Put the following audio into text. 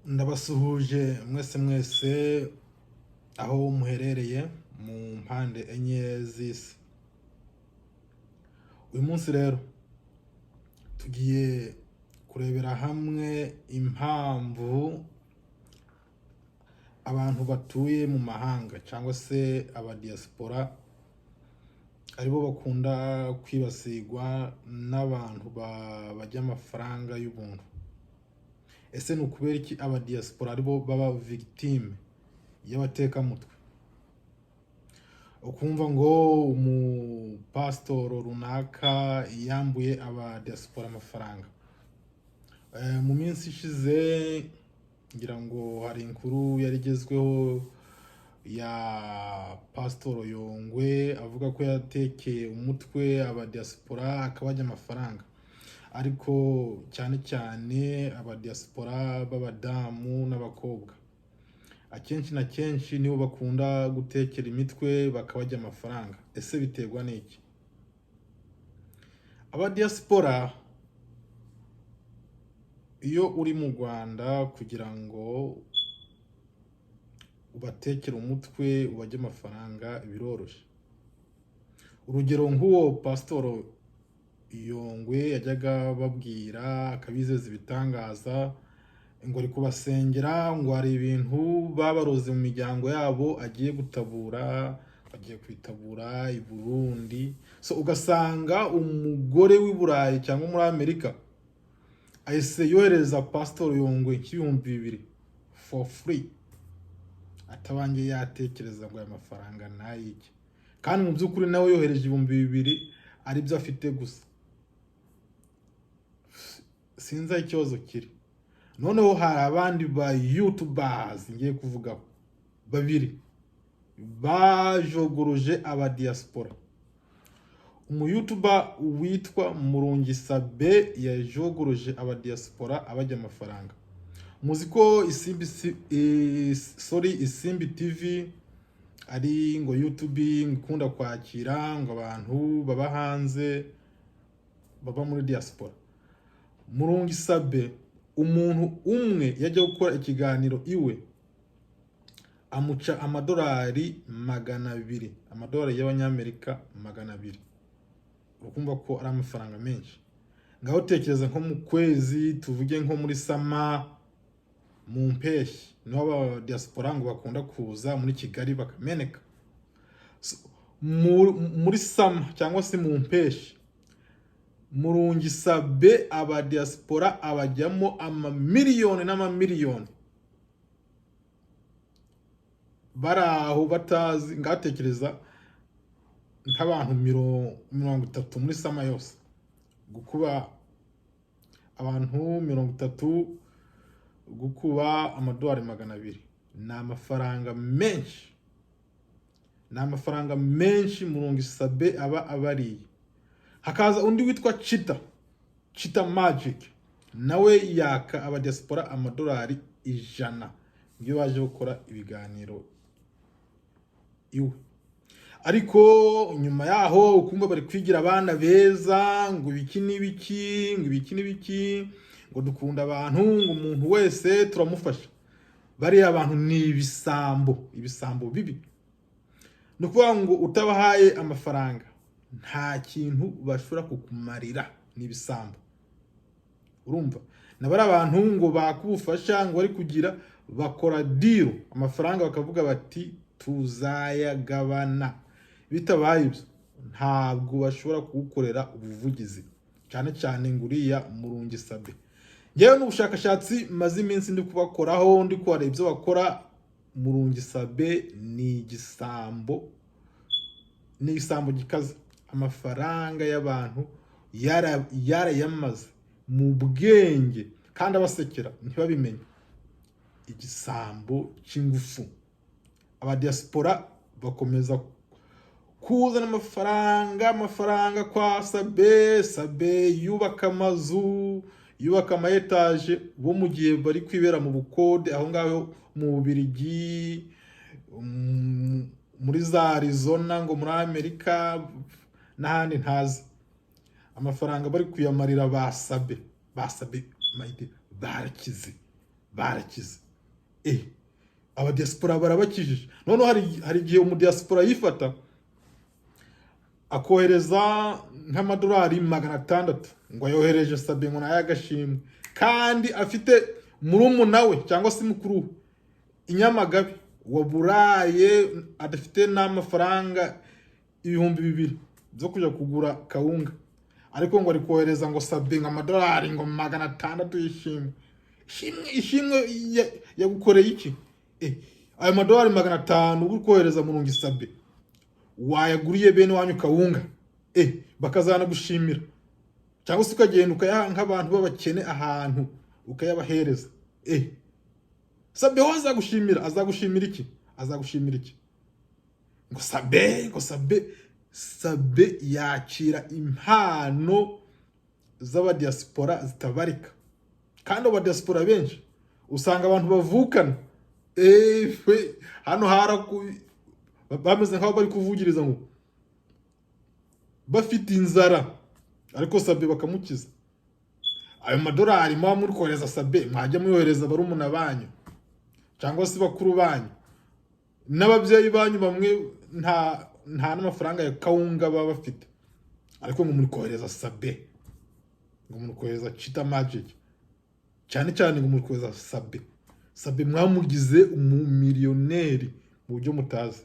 Ndabasuhuje mwese mwese aho muherereye mu mpande enye z'isi. Uyu munsi rero tugiye kurebera hamwe impamvu abantu batuye mu mahanga cyangwa se abadiyasipora aribo bakunda kwibasirwa n'abantu barya amafaranga y'ubuntu. Ese ni ukubera iki abadiyasipora aribo baba victime y'abatekamutwe? Ukumva ngo umupasitoro runaka yambuye abadiyasipora amafaranga. Mu minsi ishize ngira ngo hari inkuru yari igezweho ya Pasitoro Yongwe, avuga ko yatekeye umutwe abadiyasipora akabarya amafaranga, ariko cyane cyane abadiyasipora b'abadamu n'abakobwa. Akenshi na kenshi nibo bakunda gutekera imitwe bakabarya amafaranga. Ese biterwa n'iki? Abadiyasipora, iyo uri mu Rwanda, kugira ngo ubatekere umutwe ubarye amafaranga biroroshye. Urugero nk'uwo Pasitoro Yongwe yajyaga babwira, akabizeza ibitangaza, ngo ari kubasengera, ngo hari ibintu babaroze mu miryango yabo agiye gutabura, agiye kwitabura i Burundi. So ugasanga umugore w'i Burayi cyangwa muri Amerika ahise yohereza Pasitoro Yongwe nk'2000 for free, atabanje yatekereza ngo aya mafaranga nayiki, kandi mu by'ukuri nawe yohereje 2000 aribyo afite gusa. Sinzi aho ikibazo kiri. Noneho hari abandi ba youtubers ngiye kuvugaho babiri bajogoroje abadiyasipora. Umuyoutuber witwa Murungi Sabe yajogoroje abadiyasipora abarya amafaranga. Muzi ko Isimbi sorry, Isimbi TV ari ngo YouTube ikunda kwakira ngo abantu baba hanze, baba muri diaspora. Murungi Sabe, umuntu umwe yajya gukora ikiganiro iwe amuca amadolari 200, amadolari y'Abanyamerika 200. Ukumva ko ari amafaranga menshi. Ngaho tekereza nko mu kwezi, tuvuge nko muri summer, mu mpeshyi, niho aba diaspora ngo bakunda kuza muri Kigali bakameneka. So, muri summer cyangwa se mu mpeshyi, Murungi Sabe aba diaspora abajyamo amamiliyoni n'amamiliyoni bari aho batazi. Ngatekereza nk'abantu 30 muri summer yose, gukuba abantu 30, gukuba amadolari 200, ni amafaranga menshi, ni amafaranga menshi Murungi Sabe aba abariye. Hakaza undi witwa Chita, Chita Magic, nawe yaka abadiaspora amadolari 100 iyo baje gukora ibiganiro iwe. Ariko nyuma yaho ukumva bari kwigira abana beza, ngo ibiki n'ibiki, ngo ibiki n'ibiki, ngo dukunda abantu, ngo umuntu wese turamufasha. Bariya abantu ni ibisambo, ibisambo bibi. Ni ukuvuga ngo utabahaye amafaranga nta kintu bashobora kukumarira, ni ibisambo. Urumva na bariya bantu ngo baka ubufasha, ngo bari kugira bakora deal, amafaranga bakavuga bati tuzayagabana. Bitabaye ibyo ntabwo bashobora kugukorera ubuvugizi, cyane cyane ngo uriya Murungi Sabe. Ngewe n'ubushakashatsi maze iminsi ndi kubakoraho, ndi kubareba ibyo bakora, Murungi Sabe ni igisambo, ni igisambo gikaze. Amafaranga y'abantu yarayamaze mu bwenge kandi abasekera ntibabimenye. Igisambo cy'ingufu. Abadiaspora bakomeza kuzana amafaranga, amafaranga kwa Sabe. Sabe yubaka amazu, yubaka ama etaje, bo mu gihe bari kwibera mu bukode aho ngaho mu Bubiligi, muri za Arizona, ngo muri Amerika n'ahandi ntazi. Amafaranga bari kuyamarira ba Sabe. Ba Sabe mayide barakize. Barakize. Abadiaspora barabakijije. Noneho hari igihe umudiaspora yifata akohereza nk'amadolari 600 ngo ayohereje Sabe, ngo nayo agashimwe, kandi afite murumuna we cyangwa se mukuru we i Nyamagabe waburaye, adafite n'amafaranga 2000 byo kujya kugura kawunga, ariko ngo ari kohereza ngo Sabe ngo amadolari ngo 600 y'ishimwe. Ishimwe, ishimwe yagukoreye iki? Ayo madolari 500 uri kohereza Murungi Sabe, wayaguriye bene wanyu kawunga, bakazanagushimira, cyangwa se ukagenda ukayaha nk'abantu b'abakene ahantu ukayabahereza. Sabe ho azagushimira? Azagushimira iki? Azagushimira iki? Ngo Sabe, ngo Sabe. Sabe yakira impano z'abadiaspora zitabarika, kandi abadiaspora benshi usanga abantu bavukana. Hano haraku bameze nk'aho bari kuvugiriza ngo bafite inzara, ariko Sabe bakamukiza. Ayo madolari muba muri kohereza Sabe, mwajya muyohereza barumuna banyu cyangwa se bakuru banyu n'ababyeyi banyu. Bamwe nta n'amafaranga ya kawunga baba bafite, ariko ngo muri kohereza Sabe, ngo muri kohereza Chita Magic cyane cyane, ngo muri kohereza Sabe. Sabe mwamugize umumiliyoneri mu buryo mutazi.